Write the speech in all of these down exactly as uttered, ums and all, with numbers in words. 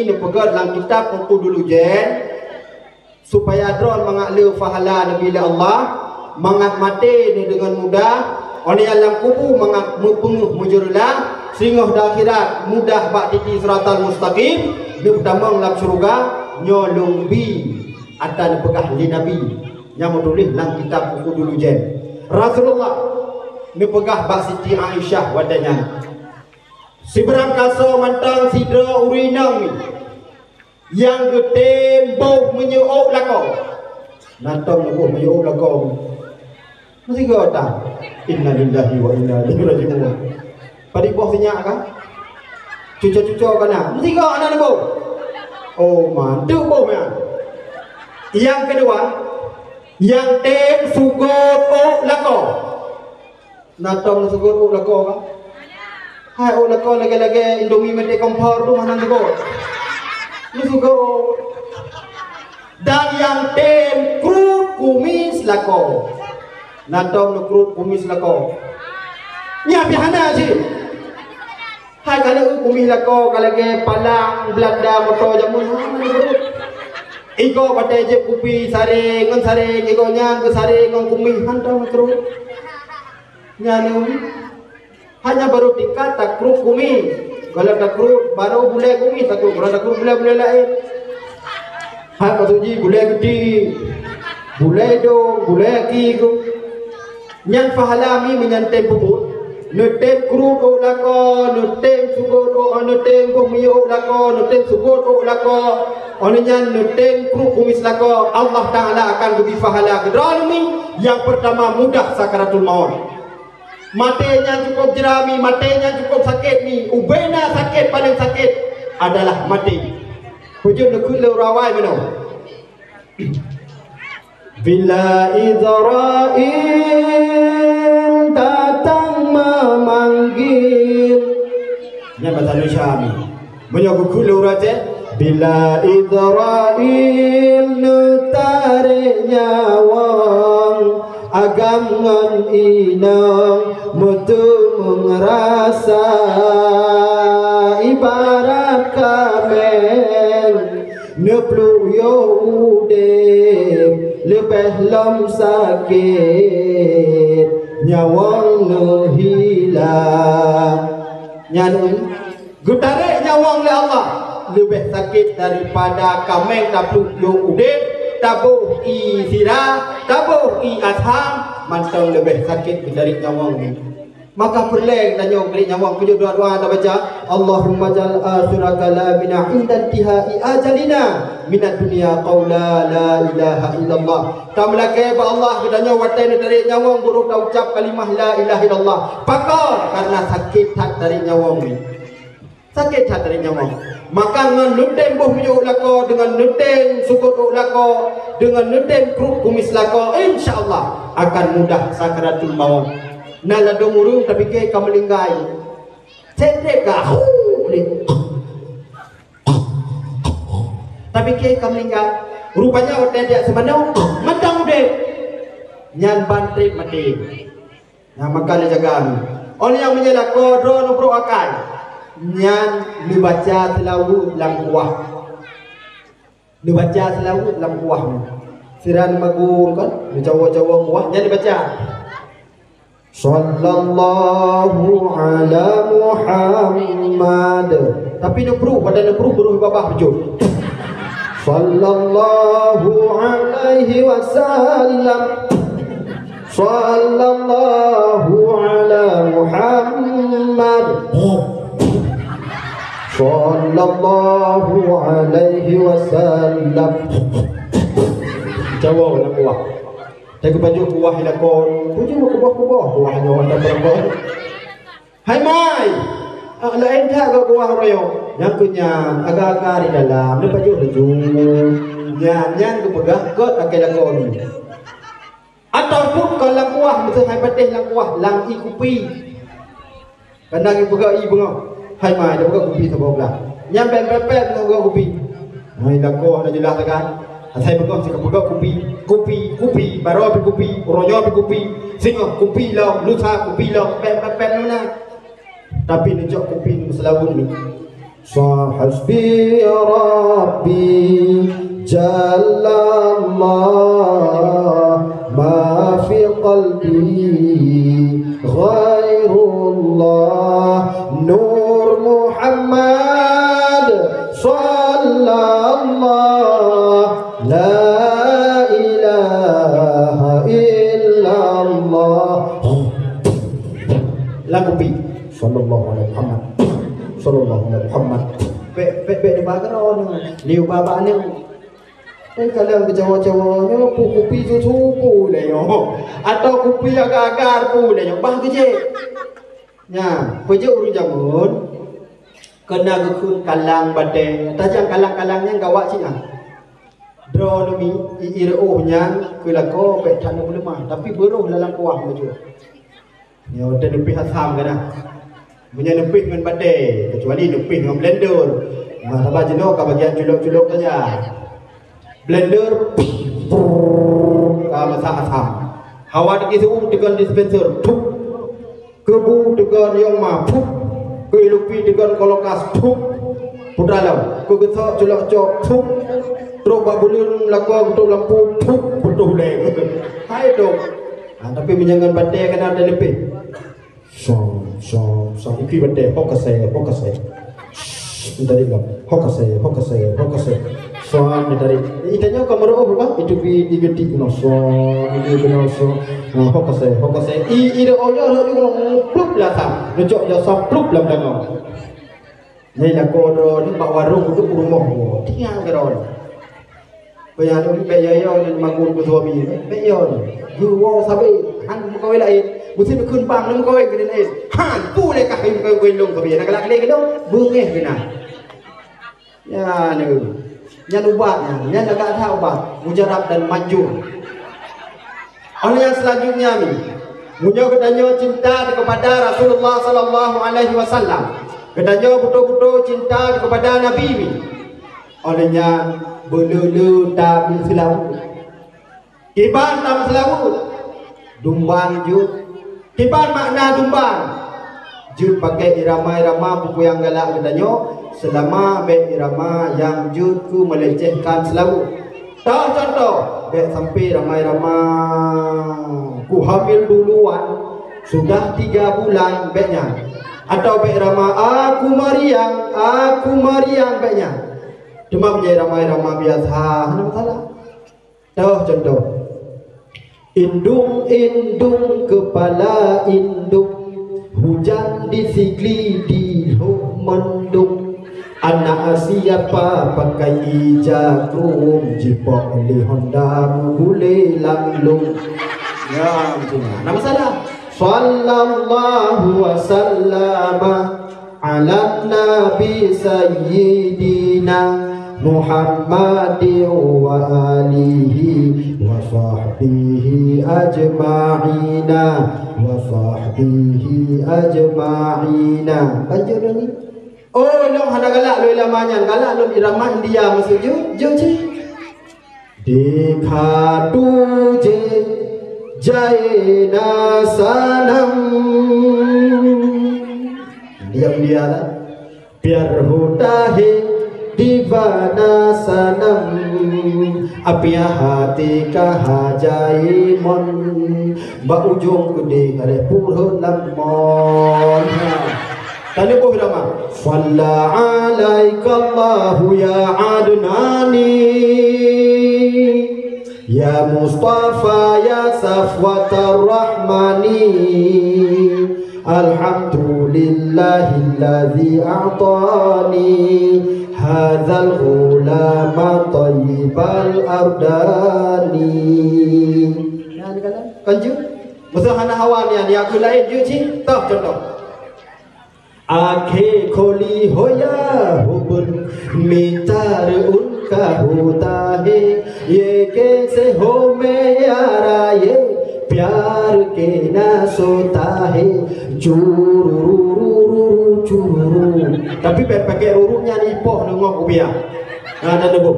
neupeugah lam kitab Uqudul Ujain, supaya droe mangat le pahala neubi lé Allah, mangat maté neuh deungon mudah, óh lheueh nyan lam kubu mangat meupeungeuh meujeureulah, singoh di akhirat mudah bak titi siratal mustaqim, neupeutamong lam syeuruga, nyoe lôn bi atra neupeugah lé Nabi. Nyang meutuléh lam kitab Uqudul Ujain. Rasulullah neupeugah bak Siti Aisyah watée nyan, "Sibarang kasoe mantong sidroe ureuëng inong nyang geutem boh meunyoe ôk lakoe." Mantong boh meunyoe ôk lakoe. Meusigoe ta. Innalillahi wa inna ilaihi raji'un. Padum boh sinyak ka? Cuco-cuco ka na. Meusigoe aneuk boh. Oh, mantong boh nyan. Nyang keudua, nyang tem sugôt ôk lakoe. Na tom neusugot ôk lakoe ka? Hai ôk lakoe lagée-lagée Indomie meuté kompor tu hana sugot. Neusugot. Dan nyang tem kruet kumis lakoe. Na tom neukruet kumis lakoe. Nyan pih hana cit. Hai ka lheueh kumis lakoe ka lagée palang Belanda moto jameun hana neukruet. Igoe batée jép kupi saré ngon saré igoe nyan geusaré ngon kumis hana tom neukruet. Nyan, hanya baru tingkat takruet kumis. Kalau takruet baru bulée kumis takruet, kalau takruet bulée-bulée laén. Hai maksud jih bulée geuti, bulée idong, bulée aki tu. Nyan pahala mi meunyan tem peubuet. Neutem kruet ôk lakoe, neutem sugot ôk, neutem boh miyueb ôk lakoe, neutem sugot ôk lakoe. Óh lheueh nyan neutem kruet kumis lakoe, Allah Taala akan geubri pahala keu droe mi. Nyang peurtama mudah sakaratul maut. Maté nyan cukup jra mi, maté nyan cukup sakét mi. Ubena sakét, paléng sakét adalah maté. Peujeuet neukheun lé urawai meunoe. Bila Israel datang memanggil. Nyan bahasa Indonesia mi. Meunyoe geukheun lé ureuëng Aceh, bila Israel neutarek nyawöng, agam ngon inong meuteumeung rasa ibarat kaméng, neupluek yoh udeb leubeh lom sakét, nyawöng neuhilang. Nyan Geutarek nyawöng lé Allah leubeh sakét daripada kaméng tapluek-pluek udeb, taboh ié sira, taboh ié asham, mantong leubeh sakét geutarek nyawöng nyan. Maka peureulée geutanyoe geutarek nyawöng, peujeuet doa-doa tabaca, "Allahumma jal akhira kalamina inda intihai ajalina minad dunya qaula la ilaha illallah." Tameulakée bak Allah geutanyoe watée neutarek nyawöng, barô taucab kalimah la ilaha illallah. Pakon? Karena sakét that tarek nyawöng nyan. Sakét that tarek nyawöng. Maka ngon neutem boh miyueb lakoe, deungon neutem sugot ôk lakoe, deungon neutem kruet kumis lakoe, insya Allah akan mudah sakaratul maut. Na ladôm ureuëng tapike ka meuninggai. Sendek ka, hu, lé. Tapike ka meuninggai. Rupanya watée jak sibagoe, mantong udeb. Nyan ban treb maté. Nyang maka lé jaga nyoe. Óh lheueh nyan meunyoe lakoe droe neubrok akai, nyan neubaca seulaweuet lam kuah. Neubaca seulaweuet lam kuah nyoe. Sira neumagun kan, neucawoe-cawoe kuah, nyan neubaca. Sallallahu ala Muhammad. Tapi neupruh, pada neupruh baroe babah beujeuet. Sallallahu alaihi wasallam. Sallallahu ala Muhammad. Sallallahu alaihi wasallam. Jawa nak kuah. Tapi pajoh kuah ilakon. Pajoh kuah-kuah kuah nyoe anda berapa? Hai mai! Ah, laén that geukuah royong. Nyang keu nyan, agak-agak di dalam, neupajoh laju. Nyan, nyan geupeugah gét akai lakoe nyoe. Ataupun kon lam kuah, miseu hai patéh lam kuah, lam ié kupi. Kana geupeugah ié beungoh. Hai mai, dah peugah kupi saboh blah. Nyan bèk pepet ngon kupi. Hai lakoe hana jeulaih sagai. Asai beungoh cit ka peugah kupi, kupi, kupi, baroe pih kupi, uroe nyoe pih kupi, singoh kupi lom, lusa kupi lom, pèt, pèt, pèt meunan. Tapi neucok kupi ngon seulaweuet ni. Hasbi Rabbi Jallallah, ma fi qalbi ghairullah, Nur Muhammad sallallahu, la ilaha illallah. Lagu pi. Sallallahu alaihi Muhammad. Sallallahu alaihi Muhammad. Bèk, bèk, bèk dibagroe nyoe. Liu babah nyoe. Eh, kalian kecewa-cewa nyoe, pu kupi susu pu lé nyoe. Atau kupi agar-agar pu lé nyoe. Bah kejek. Nya, peujeuet ureueng jameun, keu na geukheun kalang batèe. Tajang kalang-kalang nyan gawat cit nyan. Droe neumi, i, i reuôh nyan keu lakoe bèk that neumeuleumah, tapi beuroh lam kuah meujeuet. Nyoe teuneupih asam ka na. Meunyoe neupih ngon batèe, kecuali neupih ngon blender. Nah, saban jinoe ka bagian culok-culok saja. Blender, ka masak asam. Hawa teuki seu teugon dispenser, pup. Keu bu teugon yong ma, pup. Keu ilupi teugon kolokas, pup. Putra lom, keu geusok culok cok, pup. Trok bak buleuen lakoe geutrok lampu, pup, putôh lé. Hai dong. Ah, tapi meunyoe ngon batèe ka na teuneupih. Song, song, song. Ipi batèe, ho kasée, ho kasée. Shh, minta dik lom. Ho kasée, ho kasée, ho kasée. Song, minta dik. Ita nyoe ka meureuôh bah, itu pi digeuti keunoe. Song, itu keunoe song. Nah, ho kasée, ho kasée. I, i reuôh nyoe, reuôh nyoe, plup lam asam. Neucok jasa plup lam danau. Nyan lakoe droeneuh bak warông udép u rumoh nyoe. Tinggai keu droeneuh. Peue nyang lôn bèk yo-yo nyan makun keu suami, bèk yo nyan. Geuwoe sabe, han meukawen laén. Meusé neukheun bang neumeukawen keu laén. Han, pu lé kah meukawen keu lôn sabe. Nyang galak lé keu lôn, beungéh keunan. Nyan, nyan ubat nyan, nyan lagak that ubat. Mujarab dan manjur. Óh lheueh nyan selanjutnya ni, meunyoe geutanyoe cinta keupada Rasulullah sallallahu alaihi wasallam, geutanyoe beutôi-beutôi cinta keupada Nabi ni, óh lheueh nyan beuleu-leu tameuseulaweuet. Kiban tameuseulaweuet, dumban jeuet. Kiban makna dumban? Jeuet pakai irama-irama peue-peue nyang galak geutanyoe, seulama bèk irama nyang jeuet keu meulecehkan seulaweuet. Toh contoh, bèk sampoe rama-rama, "Ku hamil duluan, sudah tiga bulan," bèk nyan. Atau bèk rama, "Aku meriang, aku meriang," bèk nyan. Teuma meunyoe rama-rama biasa, hana masalah. Toh contoh. Indung-indung keupala indung, hujan di Sigli di lhôk mendung. Anak siapa pakai ija krueng, jipok lé honda meugulé lam lông. Ya, beutôi. Hana masalah. Sallallahu wasallama ala nabi sayyidina Muhammadin wa alihi wa sahbihi ajma'ina, wa sahbihi ajma'ina. Lanjut lagi. Oh, lôn hana galak lôn irama nyan, galak lôn irama India maksud jeuet, jeuet cit. Dikha tujhe jai na sanam. Diam dia lah. Pyar hota hai divana sanam. Apia hati ka ha jai mon. Bak ujong keudéh ka lheueh purhot lam mon. Tanyoe boh irama. Shalla alaikallahu ya Adnani, ya Mustafa ya Safwatar Rahmani. Alhamdulillahilladzi a'tani hadzal ghulama thayyibal ardani. Nyan kan? Kan jeuet? Masa hana hawa nyan, ya aku lain jeuet cit. Toh contoh. Akhé kholi hoya hubun, mita reun ka huta he, ye ke se ho me yara ye, pyar ke na sota he, curururu, cururu. Tapi bèk pakai ruru nyan ipoh deungoe kupiah. Ha, dan debu.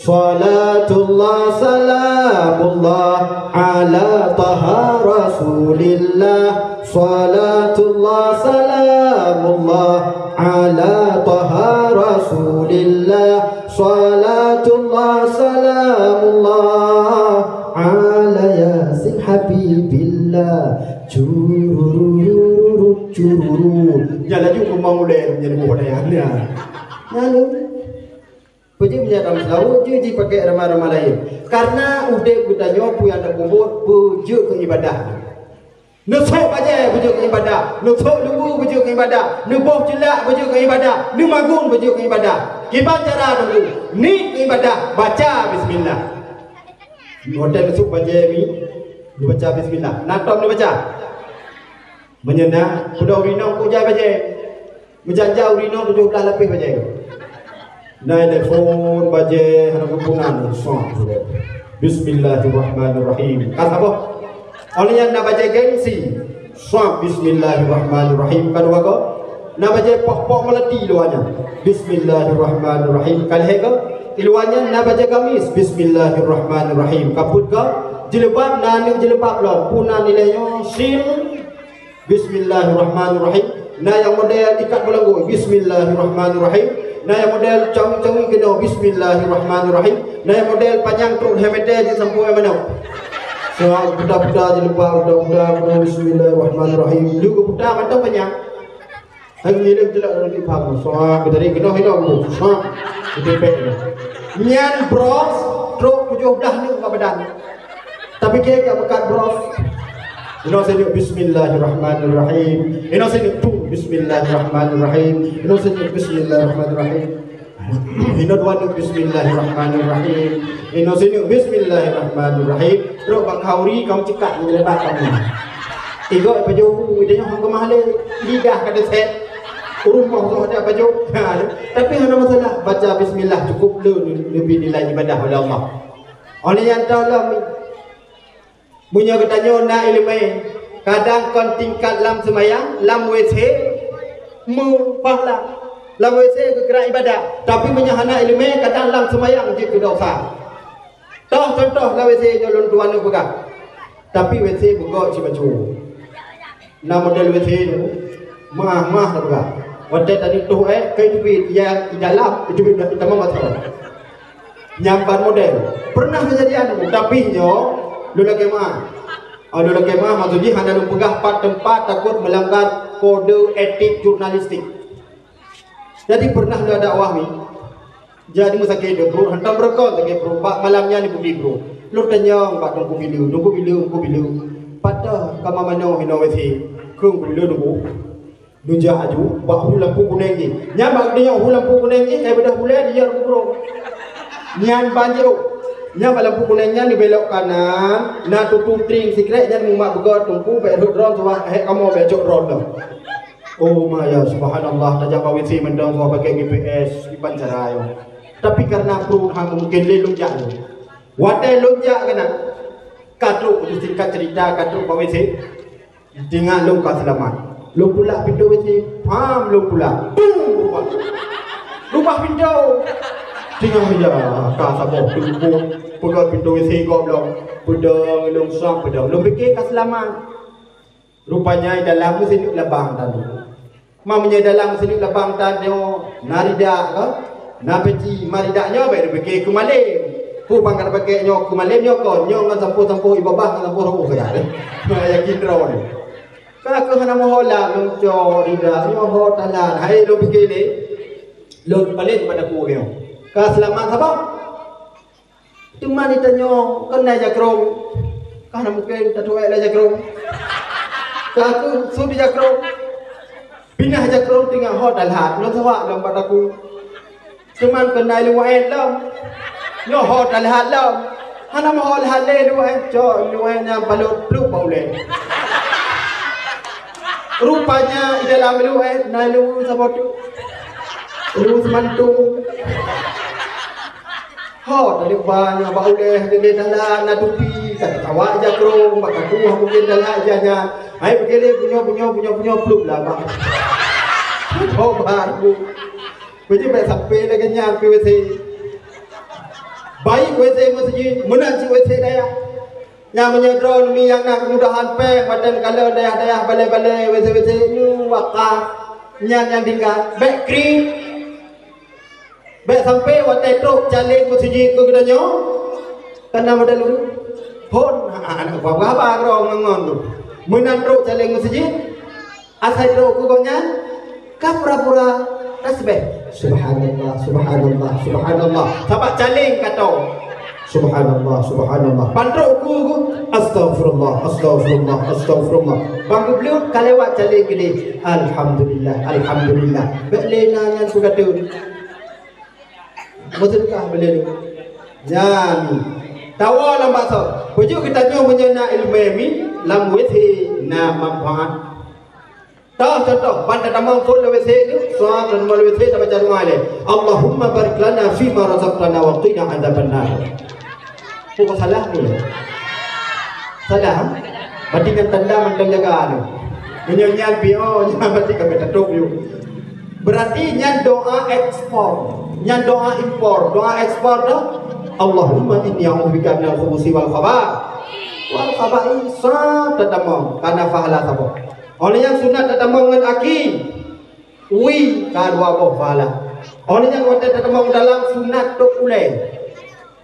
Salatullah salamullah ala taha rasulillah. Salatullah salamullah ala taha rasulillah. Salatullah salamullah ala yasin habibillah. Curururururu, cururu. Nyan laju keumang ulèe, nyan buah dayah. Nyan. Nyan laju. Peue jeuet meunyoe lam seulaweuet, jeuet jipakèk rama-rama laén. Karena udép geutanyoe peue nyang tapeubuet, beujeuet keu ibadah. Neusok bajèe beujeuet keu ibadah, neusok luweue beujeuet keu ibadah, neuboh ceulak beujeuet keu ibadah, neumagun beujeuet keu ibadah. Kiban cara Teungku, niet keu ibadah, baca bismillah. Watèe neusok bajèe mi, neubaca bismillah. Na tom neubaca? Meunyoe na, peudong rinong kujai bajèe. Meujan-jan ureueng inong tujoh blaih lapéh bajèe. Na telepon bajèe hana geupunan, sah. Bismillahirrahmanirrahim. Ka saboh. Óh lheueh nyan na bajèe gengsi. Sah, bismillahirrahmanirrahim. Ka dua go. Na bajèe pok-pok meulati luwa nyan. Bismillahirrahmanirrahim. Ka lhèe go. Di luwa nyan na bajèe gamis. Bismillahirrahmanirrahim. Ka peuet go. Jilbab, na aneuk jilbab lom. Peue na nilai nyoe? Sin. Bismillahirrahmanirrahim. Na nyang model ikat beuleungui. Bismillahirrahmanirrahim. Na nyang model cawi-cawi keunoe. Bismillahirrahmanirrahim. Na nyang model panyang trok lhèe meter jeuet sampoe manok. Seuhat buta-buta jilbab, buta-buta, buta, bismillahirrahmanirrahim. Lheueh geubuta mantong panyang. Hai ngirim jelek dalam kitab. Seuhat, geutari keunoe, keunoe, seuhat. Geutipék. Nyan bros, trok tujoh blaih neuk bak badan. Tapi kèe ka meukat bros. Inoe sineuk bismillahirrahmanirrahim. Inoe sineuk tu bismillahirrahmanirrahim. Inoe sineuk bismillahirrahmanirrahim. Inoe dua neuk bismillahirrahmanirrahim. Inoe sineuk bismillahirrahmanirrahim. Trok bak khauri kamoe ceukat ngon jilbab kamoe. Igoe pajoh bu, ide nyoe hong keumah lé. Lidah ka teuset. Ureueng moh tu ada pajoh. Tapi hana masalah, baca bismillah cukup le neubi nilai ibadah oleh Allah. Oleh nyang tahu lah, meunyoe geutanyoe na ileumèe, kadang kon tingkat lam seumayang, lam W C, meupahala. Lam W C geukira ibadah, tapi meunyoe hana ileumèe, kadang lam seumayang jeuet keu dosa. Toh contoh lam W C nyoe lôn tuan lôn peugah, tapi W C beugok sibacut. Na model W C nyoe, meuah-meuah na peugah. Watèe tadi toh, eh, kai teubiet, ya, di dalam, itu tamong mata. Nyan ban model. Pernah kejadian, tapi nyoe lôn lakèe meuah. Oh, lôn lakèe meuah, maksud jih hana lôn peugah pat teumpat, takot melanggar kode etik jurnalistik. Jadi pernah lôn dakwah ni. Jadi meusakét deuh pruet, hantom beureukoh sakét pruet. Bak malam nyan ipeugah pruet. Lôn tanyong bak Teungku Bileue, "Teungku Bileue, Teungku Bileue, pat teuh kama manoe hinoe W C?" Kheun Teungku Bileue, "Teungku." Neujak aju bak hu lampu kunèng jih. Nyan bak geudeungoe hu lampu kunèng jih, eh, beudôh buleuen di yôh gubroe. Nyan ban jeuet. Nyan bak lampu kunèng nyan neubelok kanan, na tutoe tring sikrek nyan mumat beugèt teungku bèk rhot droe tuha, hék kamoe bèk cok droe lom. Oh maya, subhanallah, tajak bak W C mantong tuha pakèk G P S, kiban cara nyoe. Tapi karena pruet hana mungken lé lôn jak lé. Watèe lôn jak keunan, ka trok, singkat cerita, ka trok bak W C. Teuingat lôn ka seulamat. Lôn pulak pintoe W C, pham lôn pulak. Bum! Rubah. Rubah pintoe. Teuingat ija, ka saboh teungku peugah pintoe W C gob lom. Peudong lôn sab, peudong. Lôn pike ka seulamat. Rupanya dalam meusineuk labang tadi. Ma meunyoe dalam meusineuk labang tadi, na ridak ka? Na peci, ma ridak nyoe bèk neupike keu malém. Peue ban ka neupike nyoe keu malém nyoe kon, nyoe ngon sampôh-sampôh ibabah ngon sampôh roh sagai. Nyoe yakin droe nyoe. Ka keuh hana meuho lam lôn cok ridak nyoe ho talan. Hai lôn pike lé. Lôn paléng bak takue nyoe. Ka seulamat saboh. Teuma ditanyoe, "Kon na jakrong?" Ka hana mungken tatuek lé jakrong. Ka keuh su di jakrong. Pinah jakrong teungoh ho talhat, lôn seuwak lom bak takue. Teuma kon na ileumèe lom. Nyoe ho talhat lom. Hana meuho lhat lé ileumèe, cok ileumèe nyang palot pluek bak ulèe. Rupanya i dalam ileumèe na ileumèe saboh teuk. Ileumèe seumantung. Ho, tadi banyak bak ulèe, tadi dalam na tupi, kata awak jakrong, bak takue mungken dalam ija nyan. Hai, beugele punyo, punyo, punyo, punyo, plup lah, bak. Ho, baru. Beujeuet bèk sampai lagèe nyan, P W C. Baik WC meuseujid, meunan cit WC dayah. Nyang meunyoe droeneuh mi nyang na keumudahan péng, watèe neukalon dayah-dayah balè-balè, WC-WC nyoe wakaf, nyan nyang tinggai, bèk kriet. Bèk sampai watèe trok caleg meuseujid keu geutanyoe, kana model ureueng phôn, ha, ha, hana peugah haba droe ngon-ngon tu. Meunan trok caleg meuseujid, asai trok keu gobnyan, ka pura-pura tasbih. Subhanallah, subhanallah, subhanallah. Sabab caleg ka tô. Subhanallah, subhanallah. Ban trok keu, keu, astaghfirullah, astaghfirullah, astaghfirullah. Ban geubleut ka lewat caleg keudéh. Alhamdulillah, alhamdulillah. Bèk lé na nyan su ka teun. Meuseudekah beuleuleu. Nyan. Tawoe lam bakso. Peujeuet geutanyoe meunyoe na ileumèe mi lam WC na manfaat. Toh contoh, ban tatamong phôn lam WC tu, soe tamong lam WC tabaca doa lé. Allahumma barik lana fima razaqtana wa qina adzabannar. Peue salah tu? Salah? Berarti nyan tanda mantong jaga tu. Meunyoe nyan pih, oh, nyan berarti ka beutatôp yuk. Berarti nyan doa ekspor. Nyan doa impor. Doa ekspor tu, Allahumma inni a'udzubika minal khubusi wal khaba'ith. Wal khaba'ith, sa tatamong, kana pahala saboh. Óh lheueh nyan sunat tatamong ngon aki. Ui, ka dua boh pahala. Óh lheueh nyan watèe tatamong dalam sunat tôp ulèe.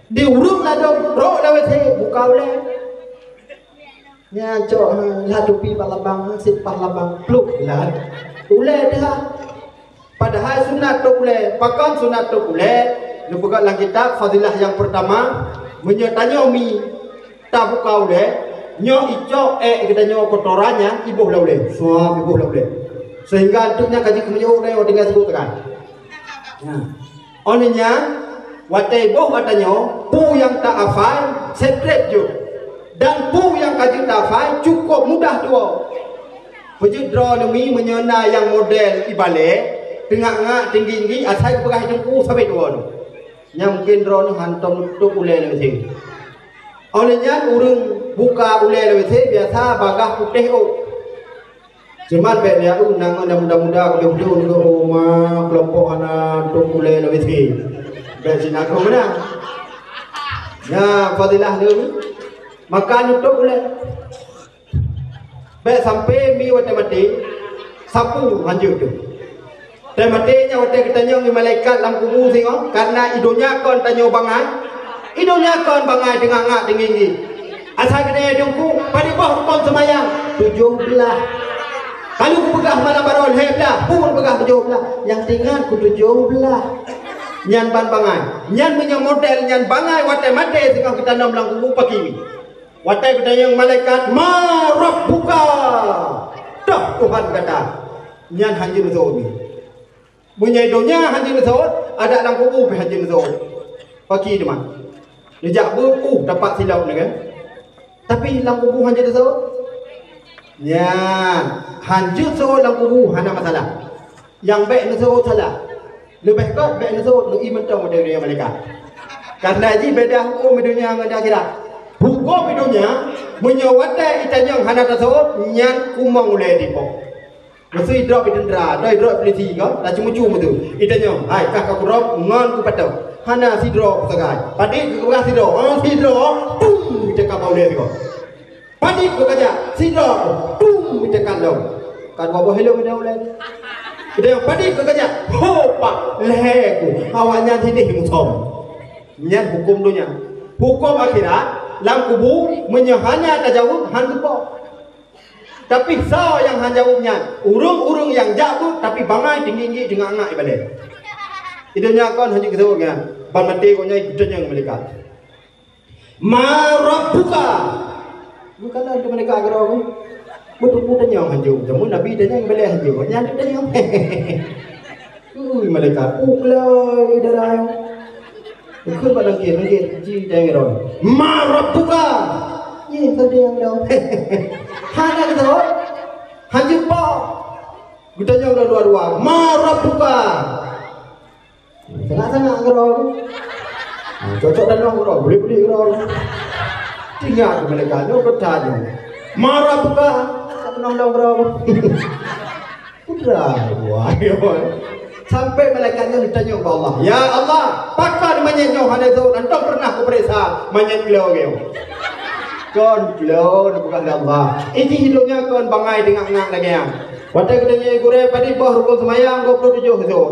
Di ureueng ladôm trok lam WC, buka ulèe. Nyan cok, ha, lah tupi bak labang, ha, sit paih labang. Plup, lah. Ulèe teuh, ha. Padahai sunat tôp ulèe. Pakon sunat tôp ulèe? Neupeugah lam kitab Fadilah nyang peurtama, meunyoe tanyoe mi tabuka ulèe, nyoe icok èk geutanyoe kotoran nyan iboh lam ulèe. Suap iboh lam ulèe. Sehingga anteuk nyan ka jeuet keu meunyoe ulèe tinggai sigoe teuka. Nah. Óh lheueh nyan, watèe iboh geutanyoe, peue nyang ta-afai, seutret jeuet. Dan peue nyang ka jeuet ta-afai, cukôp mudah tuwoe. Peujeuet droeneuh mi meunyoe na nyang model ibalèe, teungak-ngak, tinggi-tinggi, asai geupeugah i teungku sabé tuwoe. Nyan mungken droeneuh hantom tôp ulèe lé WC. Óh lheueh nyan ureueng buka ulèe lé WC biasa bagaih putéh ôk. Cuman bèk lé u nang na muda-muda, geudoh-doh nyoe, oh, ma, keulompok hana tôp ulèe lam WC. Bèk sinakong meunan. Nyan fadilah lé. Maka neutôp ulèe. Bèk sampai mi watèe maté, sapeue hanjeuet teuh. Watèe maté nyan watèe geutanyong lé malaikat lam kubu singoh, karena i donya kon tanyoe bangai, i donya kon bangai teungak-ngak teunggi-nggi. Asai geutanyoe i teungku, padub boh rukon seumayang? Tujoh blah. Ka lheueh kupeugah malam baroe lhèe blah, peue kupeugah tujoh blah? Nyang teuingat ku tujoh blah. Nyan ban bangai. Nyan meunyoe model nyan bangai watèe maté singoh geutanom lam kubu paki. Watèe geutanyong malaikat, "Ma rabbuka?" Toh Tuhan gata. Nyan hanjeuet neuseuôt mi. Meunyoe i donya hanjeuet neuseuôt, adak lam kubu pih hanjeuet neuseuôt. Paki teuma. Neujak beuet, uh, dapat silop ni kan. Tapi lam kubu hanjeuet neuseuôt. Nyan, hanjeuet seuôt lam kubu hana masalah. Nyang bèk neuseuôt salah. Leubeh gèt bèk neuseuôt, neuié mantong watèe i donya malaikat. Karena jih beda hukôm i donya ngon di akhirat. Hukôm i donya, meunyoe watèe itanyong hana taseuôt, nyan kumong ulèe dipoh. Meuseu idrop i teuntra, atau idrop i polisi ka, taceumucu meutu. Itanyong, "Hai, kah ka kurop ngon kupatong?" Hana sidroe peusagai. Padit keu keubah sidroe, oh, sidroe, pum, itangkap ulèe sigoe. Padit keu kajak, sidroe, pum, itangkap lom. Ka dua boh helom idong ulèe. Itanyong, "Padit keu kajak?" Ho, pak, lhèe ku. Awaknyan sideh musöm. Nyan hukôm donya. Hukôm akhirat, lam kubu, meunyoe hana tajaweueb, han geupok. Tapi soe nyang han jaweueb nyan? Ureueng-ureueng nyang jak beuet tapi bangai tinggi-tinggi teungak-ngak ibalèe. I donya kon hanjeuet geuseuôt nyan, ban maté gobnyan geutanyong malaikat. "Ma rabbuka?" Bukan ada malaikat geurok. Beutôi tanyong hanjeuet. Jameun Nabi tanyong ibalèe hanjeuet. Nyan tanyong. Ui, malaikat, "Ukloi, dara." Kheun bak nangkée, nangkée ji dayang droe. "Ma rabbuka?" Nyan tadi nyang dong. Hana geutanyong. Hanjeuet po. Geutanyong dua-dua. "Ma rabbuka?" Sangat-sangat keudroe. Ha, cocok dan nong keudroe, boleh-boleh keudroe. Tinggai malaikat nyoe geutanyong. "Ma rabbuka?" Sangat nong dong keudroe. Putra, wah, ya. Sampai malaikat nyan geutanyong bak Allah, "Ya Allah, pakon Nyoe hana sot, hantom pernah kupeuriksa manyét kilo nyoe. Kon kilo neupeugah lé Allah. Iji hidup nyoe kon bangai teungoh ngat lagée nyan. Watée geutanyoe gurée padit boh rukon seumayang dua puluh tujoh sot.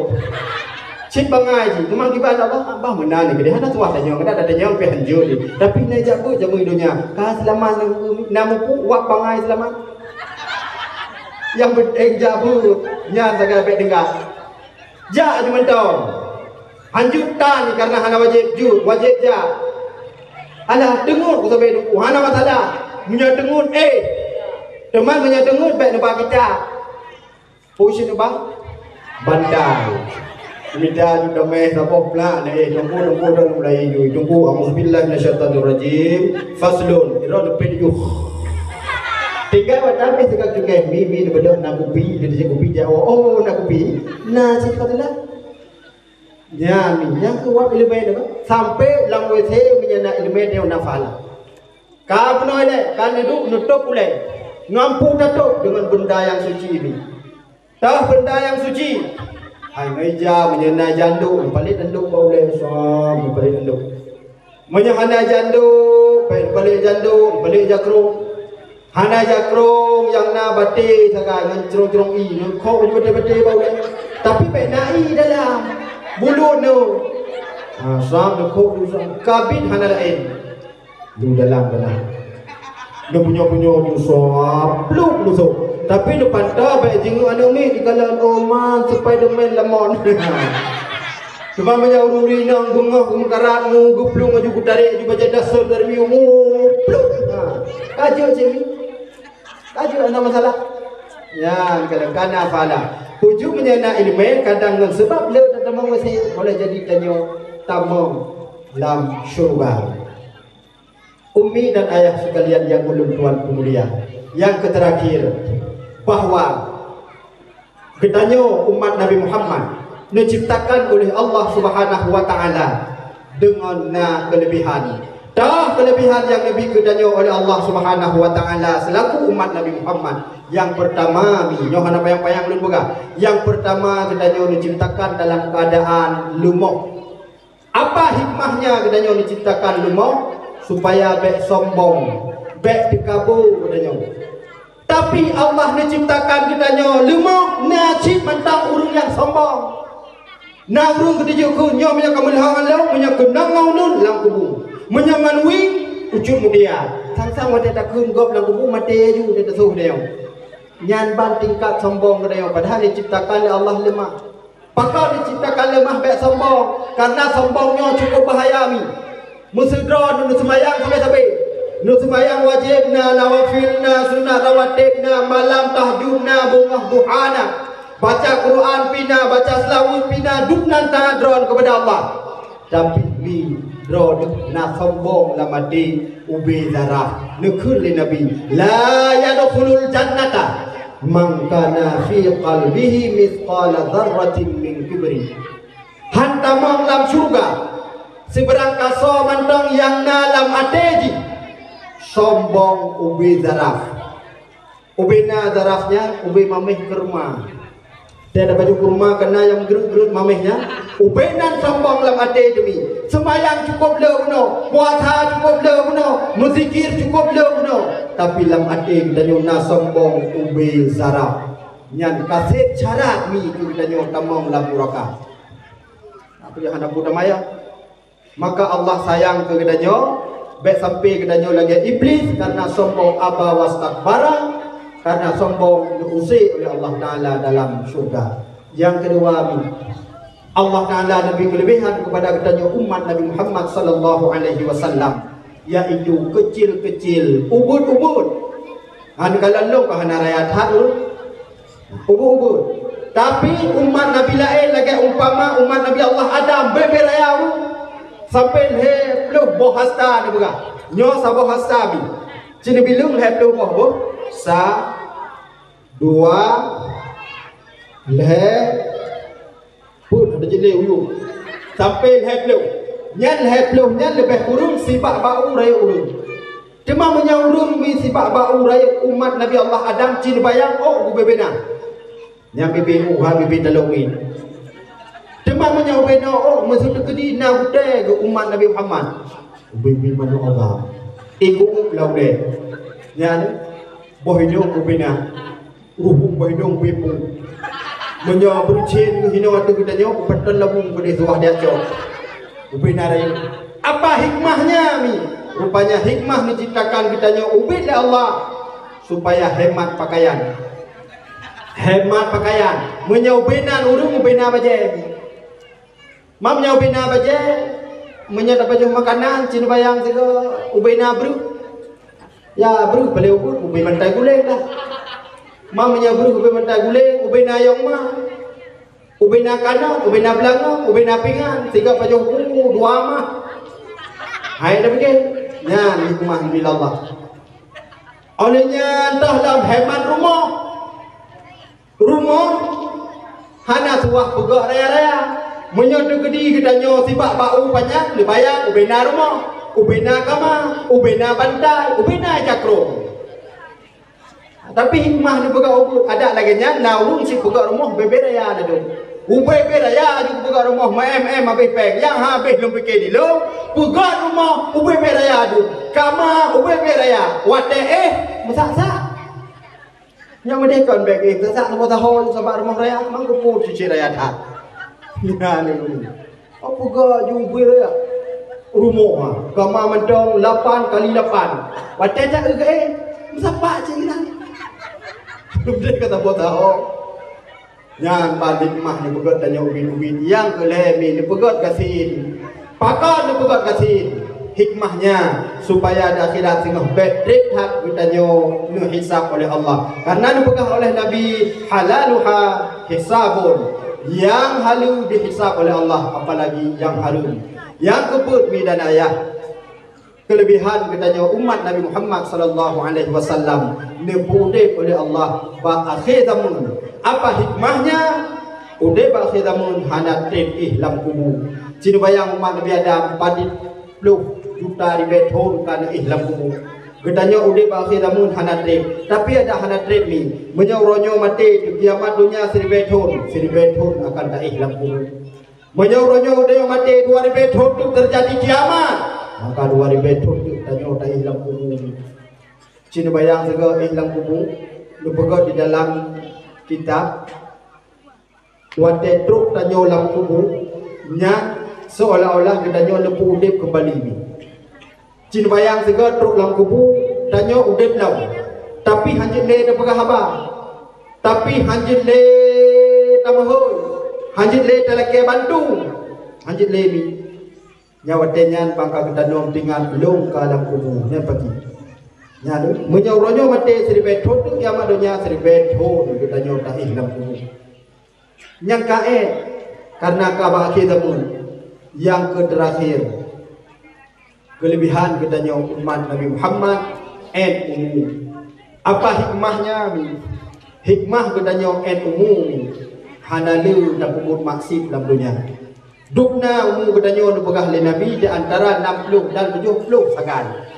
Cit bangai jih, teuma kiban Allah, bah meunan ni keudeh hana tuah tanyoe, kada tanyoe pih hanjeuet jih. Tapi na jak beuet jameun donya, ka seulamat na mupu wak bangai seulamat. Nyang penting jak beuet, nyan sagai bék deunggah. Jak jimeuntong. Hanjeuet tan karena hana wajéb jeuet, wajéb jak. Alah teungeut ku sabe teungku, hana masalah. Meunyoe teungeut, eh. Teuma meunyoe teungeut bék neuba kicak. Pusing bang bandai. Mita ju damai saboh plak na eh tunggu tunggu dan mulai ju tunggu auzubillahi minasyaitonirrajim. Faslun. Ira depan ju. Tinggai watang eh tegak tinggai mi mi bedoh na kupi dia dia kupi dia oh oh na kupi. Na cit kata lah. Nyan mi nyang kuat ilmu dia sampai lam W C menyana ilmu dia na fala. Ka peunoh ilée, ka neuduek neutôb ulée. Ngon peue tatôb deungon beunda nyang suci mi. Toh beunda nyang suci. Hai meja meunyoe na janduk, neupalék janduk bak ulée, som, neupalék janduk. Meunyoe hana janduk, palék janduk, neupalék jakrong. Hana jakrong nyang na baté sagai ngon crong-crong ie, neukhok baju baté-baté bak ulée. Tapi bék na ie dalam. Bulut nyoe. Ha, som neukhok dulu som. Kabit hana laén. Di dalam beuna. Neupunyo-punyo ju soe, pluek musoh. Tapi neupantoe bék jingeuk aneuk miet dikalon, "Oh ma, Spiderman lamon." Teuma meunyoe ureueng inong beungoh geumeukarat, mu geuplueng laju geutarek laju bajée dasar dari miu, mu pluek. Ha. Ka jeuet cit mi. Ka jeuet hana masalah. Nyan kalau kana fala. Tuju meunyoe na ileumé kadang ngon seubab le tatamong wasiet, boleh jadi tanyoe tamong lam syurga. Ummi dan ayah sekalian yang ulôn tuan peumulia, yang keuterakhir, bahwa geutanyoe umat Nabi Muhammad neuciptakan oleh Allah Subhanahu wa Ta'ala deungon na keulebihan. Toh keulebihan nyang neubi geutanyoe oleh Allah Subhanahu wa Ta'ala seulaku umat Nabi Muhammad? Nyang peurtama, mi nyoe hana payang-payang lôn peugah. Nyang peurtama, geutanyoe neuciptakan dalam keuadaan leumoh. Apa hikmahnya geutanyoe neuciptakan leumoh? Supaya bék sombong, bék teukabo geutanyoe. Tapi Allah neuciptakan geutanyoe leumoh na cit mantong ureueng nyang sombong. Na ureueng geutuju kheun nyoe meunyoe ka meulhong ngon lôn, meunyoe keunong ngon ulôn lam kubu. Meunyoe ngon wie, ucut mudia. Sang-sang watée takheun gob lam kubu maté aju teutoh geutanyoe. Nyan ban tingkat sombong geutanyoe padahai neuciptakan lé Allah leumoh. Pakon diciptakan leumoh bék sombong? Karena sombong nyoe cukup bahaya mi. Meusidroe neuseumbayang sabe-sabe. Neuseumbayang wajéb na, nawafil na, sunat rawatib na, malam tahajud na, beungoh duha na. Baca Quran pih na, baca seulaweuet pih na, dum nan taat droe keupada Allah. Tapi mi droe na sombong lam até ubé zarah. Neukheun lé Nabi, "La yadkhulul jannata man kana fi qalbihi mithqala dzarratin min kibri." Han tamong lam syurga sibarang kasoe mantong nyang na lam até jih sombong ubé zarah. Ubé na zarah nyan ubé maméh keu rumoh. Teuh baju keu rumoh keu na nyang greuet-greuet maméh nyan. Ubé nan sombong lam até teumi. Seumayang cukup le bunoe, puasa cukup le bunoe, meuzikir cukup le bunoe. Tapi lam até geutanyoe na sombong ubé zarah. Nyan ka seb syarat mi keu geutanyoe tamong lam nuraka. Apa nyang hana peue tamaya? Maka Allah sayang keu geutanyoe, bék sampai geutanyoe lagée Iblis karena sombong aba wastakbara, karena sombong diusé oleh Allah Taala dalam syurga. Yang kedua, Allah Taala neubri keulebihan kepada geutanyoe umat Nabi Muhammad sallallahu alaihi wasallam, yaitu kecil-kecil ubit-ubit. Han kalon lôn ka hana raya that. Ubit-ubit. Tapi umat Nabi laén lagée umpama umat Nabi Allah Adam, beu-beu raya ureueng. Sampai lhée ploh boh hasta neupeugah. Nyoe saboh hasta bi. Ci neubi lhée ploh boh boh. Sa, dua, lhée, Pun ada jelek uyueng. Sampai lhée ploh. Nyan lhée ploh nyan leubeh kureueng sibak bak u rayeuk ureueng. Teuma meunyoe ureueng mi sibak bak u rayeuk umat Nabi Allah Adam cit neubayang ôk geubeubena. Nyan bibé uha bibé dalong mi. Teuma meunyoe ubena, oh, meuseuti keudi na gutée geuh umat Nabi Muhammad. Ubé-ubé manok Allah. Ikut lam ulée. Nyan, boh hidong ubena. Ruhueng boh hidong ubé pu. Meunyoe beurucen hinoe ateueh geutanyoe, upaton labong keudeh tuah diacok. Ubena rayeuk. Apa hikmahnya, Mi? Rupanya hikmah neuciptakan geutanyoe ubit lé Allah supaya hemat pakaian. Hemat pakaian. Meunyoe ubena ureuëng, ubena bajée. Mam nyoe ubena bajée, meunyoe tapajoh makanan, cit neubayang sigoe ubena breuh. Ya, breuh paléng ubit, ubé bantai guleng dah. Mam meunyoe breuh ubé bantai guleng, ubena yong ma. Ubena kanot, ubena beulangong, ubena pingan, sigoe pajoh buku, dua mah. Hai dah pikée, nyan hikmah bila Allah. Oleh nyan toh lom hemat rumoh. Rumoh hana tuah peugöt raya-raya. Meunyoe teukeudi geutanyoe sibak bak u panyang, neubayang ubena rumoh, ubena kama, ubena bantai, ubena jakrong. Tapi hikmah neupeugöt ubit adat lagée nyan, na ureuëng sipeugöt rumoh ubé-bé raya ladôm. Ubé-bé raya aju peugöt rumoh, meu'èm-èm habéh péng. Nyang habéh lôn pike di lôn, peugöt rumoh ubé-bé raya aju. Kama ubé-bé raya, watée éh meusak-sak. Nyang meudeh kon bék éh, sasak saboh tahun sabak rumoh raya, mang geupôt cicit raya that. Nyan. Oh, peugah ju ubé raya. Rumoh ha, kama mantong lapan kali lapan. Watée jak éh, meusapat cit nyan. Meudeh ka saboh tahun. Nyan ban hikmah neupeugöt tanyoe ubit-ubit. Nyang keu lhée Mi neupeugöt gasien. Pakon neupeugöt gasien? Hikmahnya supaya di akhirat singoh bék treb that geutanyoe neuhisab oleh Allah. Karena neupeugah oleh Nabi, "Halaluha hisabun." Nyang haleue dihisab oleh Allah, apalagi nyang hareuem. Nyang keupeuet, Mi dan Ayah, keulebihan geutanyoe umat Nabi Muhammad sallallahu alaihi wasallam neupeuudeb oleh Allah bak akhé zameun. Apa hikmahnya? Udeb bak akhé zameun hana treb éh lam kubu. Ci neubayang umat Nabi Adam padit ploh juta ribée thon ka neuéh lam kubu. Geutanyoe udeb bak akhé zameun hana treb, tapi adak hana treb Mi. Meunyoe uroe nyoe maté, kiamat donya siribée thon, siribée thon akan taéh lam kubu. Meunyoe uroe nyoe udeb maté dua ribée thon teuk teujadi kiamat, maka dua ribée thon teuk tanyoe taéh lam kubu. Ci neubayang sigoe éh lam kubu, neupeugah di dalam kitab, watée trok tanyoe lam kubu, nyan seolah-olah geutanyoe neupeuudeb keumbali. Ci neubayang sigoe trok lam kubu, tanyoe udeb lom, tapi hanjeuet lé tapeugah haba, tapi hanjeuet lé tameuhôi, hanjeuet lé talakée bantu, hanjeuet lé Mi. Nyang watée nyan bangka geutanom tingat lôn ka lam kubu, nyan pagi. Nyan, meunyoe uroe nyoe maté siribée thon teuk, kiamat donya siribée thon geutanyoe taéh lam kubu. Nyang ka ék, karena ka bak akhé zameun nyang keu teurakhir. Keulebihan geutanyoe umat Nabi Muhammad, ék umu. Apa hikmahnya Mi? Hikmah geutanyoe ék umu Mi, hana lé tapeubuet maksiet lam donya. Dubna umu geutanyoe neupeugah lé Nabi di antara nam ploh dan tujoh ploh sagai.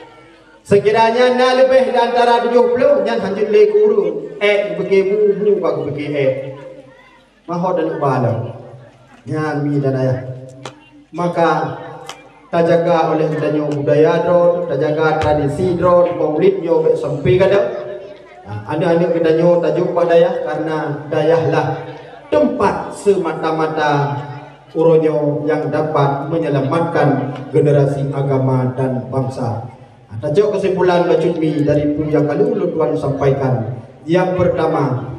Seukiranya na leubeh di antara tujoh ploh, nyan hanjeuet lé keu ureuëng, ék geupike bu, bu bak geupike ék. Mahot dan uba lom. Nyan Mi dan Ayah. Maka tajaga oleh geutanyoe budaya droe, tajaga tradisi droe, maulid nyoe bék sampai gadang. Nah, aneuk-aneuk geutanyoe tajok bak dayah, karena dayahlah tempat semata-mata uroe nyoe yang dapat menyelamatkan generasi agama dan bangsa. Nah, tajok kesimpulan bacut Mi dari peue nyang ka lheueh ulôn tuan sampaikan. Yang pertama,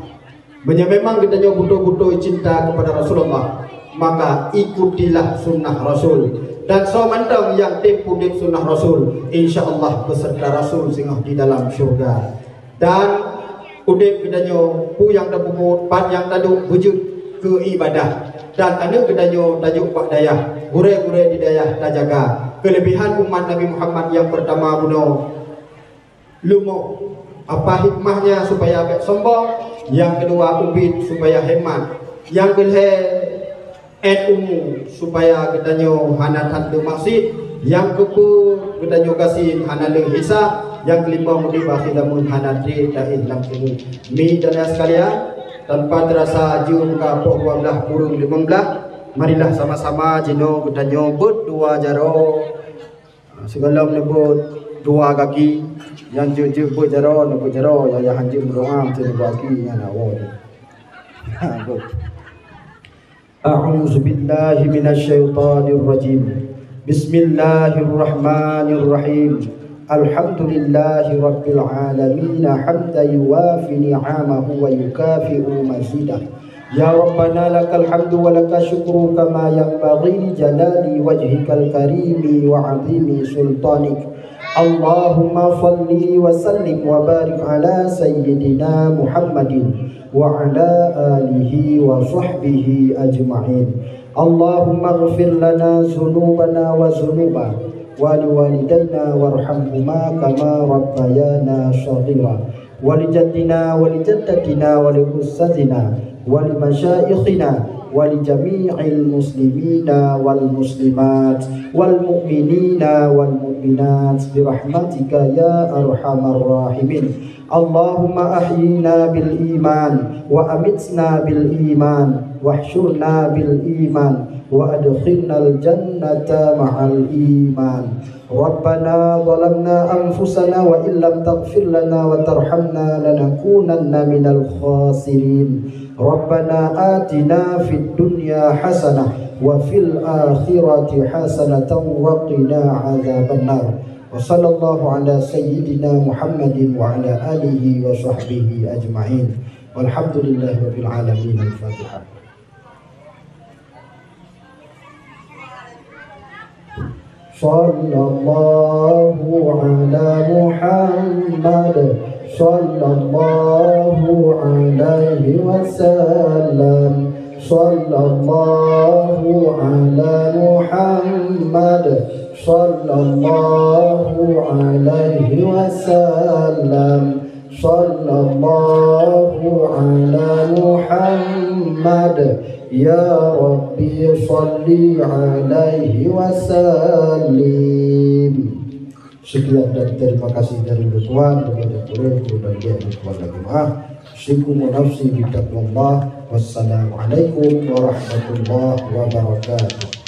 meunyoe memang geutanyoe beutôi-beutôi cinta kepada Rasulullah, maka ikutilah sunnah Rasul. Dan soe mantong nyang tem udeb sunnah Rasul, insya Allah beserta Rasul singoh di dalam syurga. Dan udeb geutanyoe, peue nyang tapeubuet, pat nyang taduek, beujeuet keu ibadah. Dan aneuk geutanyoe tajok bak dayah, gurée-gurée di dayah tajaga. Keulebihan umat Nabi Muhammad nyang pertama bunoe, leumoh. Apa hikmahnya? Supaya bék sombong. Nyang keudua, ubit, supaya hemat. Nyang keulhée, ék umu, supaya geutanyoe hana that lé maksiet. Nyang keupeuet, geutanyoe gasien hana lé hisab. Nyang keulimong, udeb akhé zameun hana treb taéh lam kubu. Mi dan Ayah sekalian, tanpa terasa jeuem ka poh dua belas kureueng limong belas. Marilah sama-sama jinoe geutanyoe beuet dua jaroe. Sigohlom neubeuet dua gaki, nyang jeuet-jeuet beuet jaroe, neubeuet jaroe, nyang, nyang hanjeuet meudoa, hanjeuet neubeuet gaki, nyan awai. Ha, beuet. A'udzubillahi minasyaitonirrajim. Bismillahirrahmanirrahim. Alhamdulillahi rabbil alamin, hamdan yuwafi ni'amahu wa yukafi'u mazidah. Ya Rabbana, lakal hamdu wa lakasy syukru kama yanbaghi li jalali wajhikal karimi wa 'azimi sultanik. Allahumma shalli wa sallim wa barik ala sayyidina Muhammadin wa ala alihi wa sahbihi ajma'in. Allahumma ighfir lana dzunubana wa dzunuba waliwalidaina warhamhuma kama rabbayana shaghira. Walijaddina walijaddatina waliustadzina walimasyaikhina walijami'il muslimina wal muslimat wal mu'minina wal mu'minat birahmatika ya arhamar rahimin. Allahumma ahyina bil iman wa amitna bil iman wahsyurna bil iman wa adkhilnal jannata ma'al iman. Rabbana zalamna anfusana wa illam taghfir lana wa tarhamna lanakunanna minal khasirin. Rabbana atina fid dunya hasanah wa fil akhirati hasanatan wa qina adzabannar. Wa sallallahu ala sayyidina Muhammadin wa ala alihi wa sahbihi ajma'in. Walhamdulillahi rabbil alamin. Al-Fatihah. Sallallahu ala Muhammad, sallallahu alaihi wasallam. Sallallahu ala Muhammad, sallallahu alaihi wasallam. Sallallahu ala Muhammad. Ya Rabbi, shalli alaihi wa sallim. Sekian dan terima kasih dari ulôn tuan kepada ulôn, ulôn dan dia ulôn tuan dan jemaah. Usikum wa nafsi bitaqwallah. Wassalamualaikum warahmatullahi wabarakatuh.